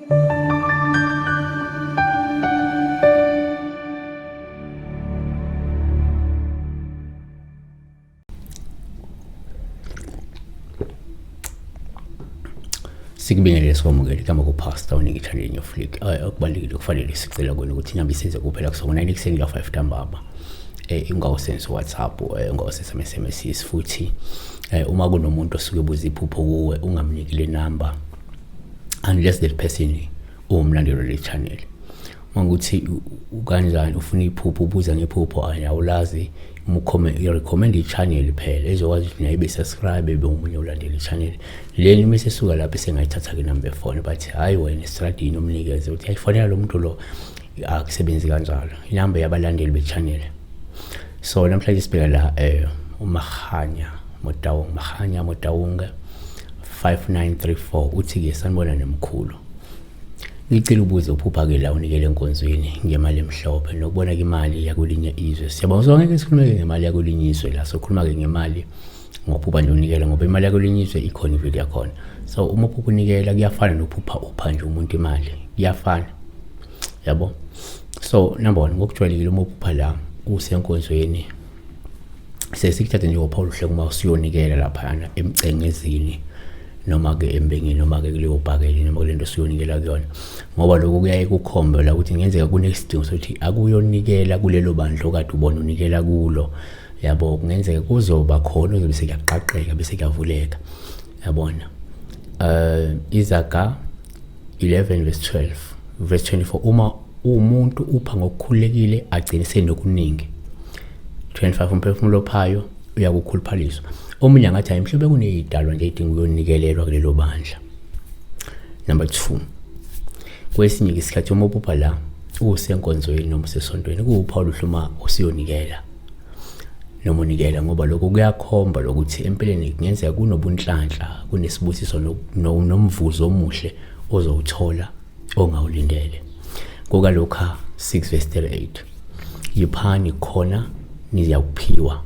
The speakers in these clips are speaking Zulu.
Sikubingelele sikwamukele igama kuPastor uNikithande Nyoflick. Okubalulekile kufanele sicela kona ukuthi inamba isenze kuphela kusuka ngo-9 ekuseni kuya 5 ntambama. Ungawusenzi WhatsApp, ungawusenzi ama-SMS futhi uma kunomuntu osuke ebuza iphupho kuwe ungamniki le number unless that person uwumlandeli wale channel. Uma ukuthi ukanjani ufuna iphupho ubuza ngephupho awulazi i-recommend i-channel phela ezokwazi ukuthi naye ibe-subscribe ebe omunye ulandela i-channel leni uma esesuka lapho esengayithatha-ke inamba efone but hhayi wena esitradini umnikeze ukuthi ayifonela lo muntu lo akusebenzi kanjalo inamba yabalandeli be-channel. So namhlanje sibheka la uMahanya Motaung, Mahanya Motaung 5934 uthi-ke sanibona nemkhulu. Ngicela ubuze uphupha-ke la unikele enkonzweni ngemali emhlophe nokubona-ke imali yakwelinye izwe. Siyabonga, so angeke sikhulume-ke ngemali yakwelinye izwe la, sokhuluma-ke ngemali ngophupha nje unikela ngoba imali yakwelinye izwe ikhona iveli yakhona. So uma uphupha unikela kuyafana nophupha upha nje umuntu imali, kuyafana. Yabo? So number one, ngokujwayelekile uma uphupha la usenkonzweni sesikuthathe njengophawu oluhle uma usuyonikela laphayana emcengezini noma-ke embengeni noma-ke kuleyo bhakeli noma kule nto osuyonikela kuyona, ngoba lokho kuyaye kukhombe la ukuthi kungenzeka kunesidingo sokuthi akuyonikela kulelo bandla okade ubona unikela kulo. Yabo, kungenzeka kuzoba khona ozobe sekuyaqaqeka bese kuyavuleka. Yabona, Izaga 11 verse 12 verse 24, uma umuntu upha ngokukhululekile agcine senokuningi. 25 umphefumulo ophayo uyakukhuluphaliswa. Omunye angathi hayi mhlawumbe kuneyidalwa nje idinga ukuyonikelelwa kulelo bandla. Number 2, kwesinye isikhathi uma uphupha la usenkonzweni noma usesontweni kuwuphawu oluhle uma usuyonikela noma unikela, ngoba lokho kuyakhomba lokuthi empeleni kungenzeka kunobunhlanhla, kunesibusiso nomvuzo omuhle ozowuthola ongawulindele. KukaLuka 6 verse 38, yiphani khona niyakuphiwa.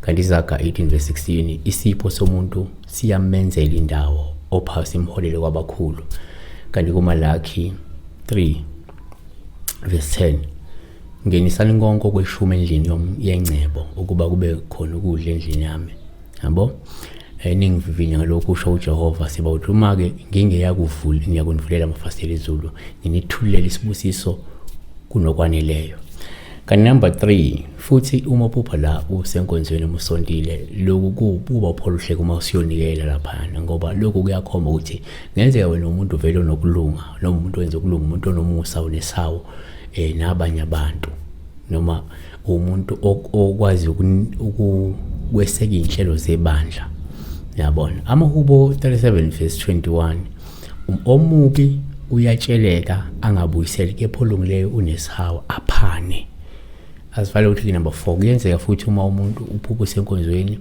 Kanti Izaga 18 verse 16, isipho somuntu siyamenzela indawo opha simholele kwabakhulu. Kanti kuMalaki 3 verse 10, ngenisani konke okweshumi endlini yengcebo ukuba kube khona ukudla endlini yami. Yabo, ningivivinya ngalokhu usho uJehova siba uthi uma-ke ngingeyakuvula ngiyakunivulela amafasitela ezulu nginithulela isibusiso kunokwaneleyo. Kanti number 3, futhi uma uphupha la usenkonzweni uma usontile, lokhu kuba uphawu oluhle uma usuyonikela laphayana, ngoba lokhu kuyakhomba ukuthi kungenzeka wena umuntu vele onokulunga noma umuntu wenza ukulunga, umuntu onomusa onesawo nabanye abantu, noma umuntu okwazi ukweseka iy'nhlelo zebandla. Yabona, Amahubo 37 verse 21, omubi uyatsheleka angabuyiseli, kepha olungileyo unesihawu aphane. Asivale ukuthi number 4, kuyenzeka futhi uma umuntu uphupha usenkonzweni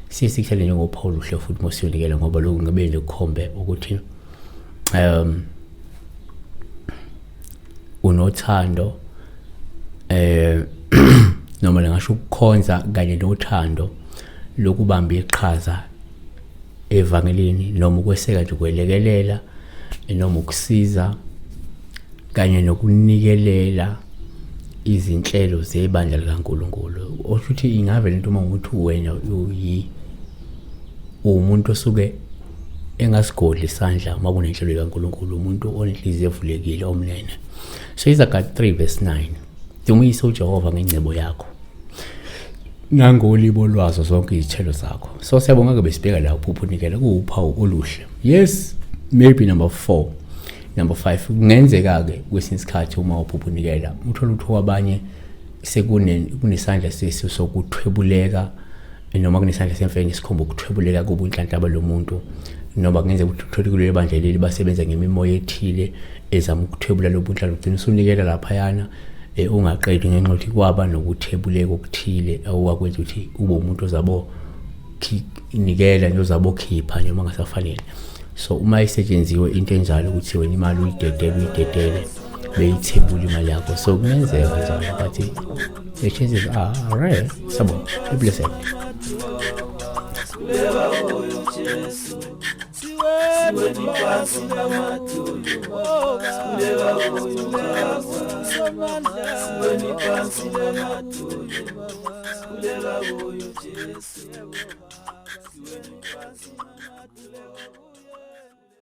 siye sikuhlale njengophawu oluhle futhi uma usuyonikela, ngoba lokhu ngabe nje kukhombe ukuthi unothando noma ngingasho ukukhonza kanye nothando lokubamba iqhaza evangelini, noma ukweseka nje, ukwelekelela noma ukusiza kanye nokunikelela izinhlelo zebandla likaNkulunkulu. Osho ukuthi ingave lento uma ukuthi wena uwumuntu osuke engasigodli isandla uma kunenhlelo kaNkulunkulu, umuntu onenhliziyo evulekile omnene. So Izaga 3 verse 9, dumisa uJehova ngengcebo yakho nangolibo lwazo zonke izithelo zakho. So siyabonga ke besibheka la uphupho unikela kuwuphawu oluhle. Yes, maybe number 4, number 5 kungenzeka ke kwesinye isikhathi uma uphupho unikela uthola ukuthi kwabanye sekunesandla sokuthwebuleka noma kunesandla semfene esikhomba ukuthwebuleka kobunhlanhla balomuntu, noma kungenzeka ukuthi uthole kuleli bandla leli basebenza ngemimoya ethile ezama ukuthwebula lobunhlanhla, ugcina usunikela laphayana ungaqedi ngenxa yokuthi kwaba nokuthebuleka okuthile okwakwenza ukuthi ube umuntu ozabo nikela nje ozabo khipha noma ngasafanele. So uma isetshenziwe into enjalo ukuthi wena imali uyidedele uyidedele beyithebula imali yakho, so kungenzeka njalo, but the chances are rare. Sabo, be blessed. Siweni phansi ngamadolo, sikhuleka kuye Baba. Siweni phansi ngamadolo, sikhuleka kuye Jesu. Siweni phansi ngamadolo.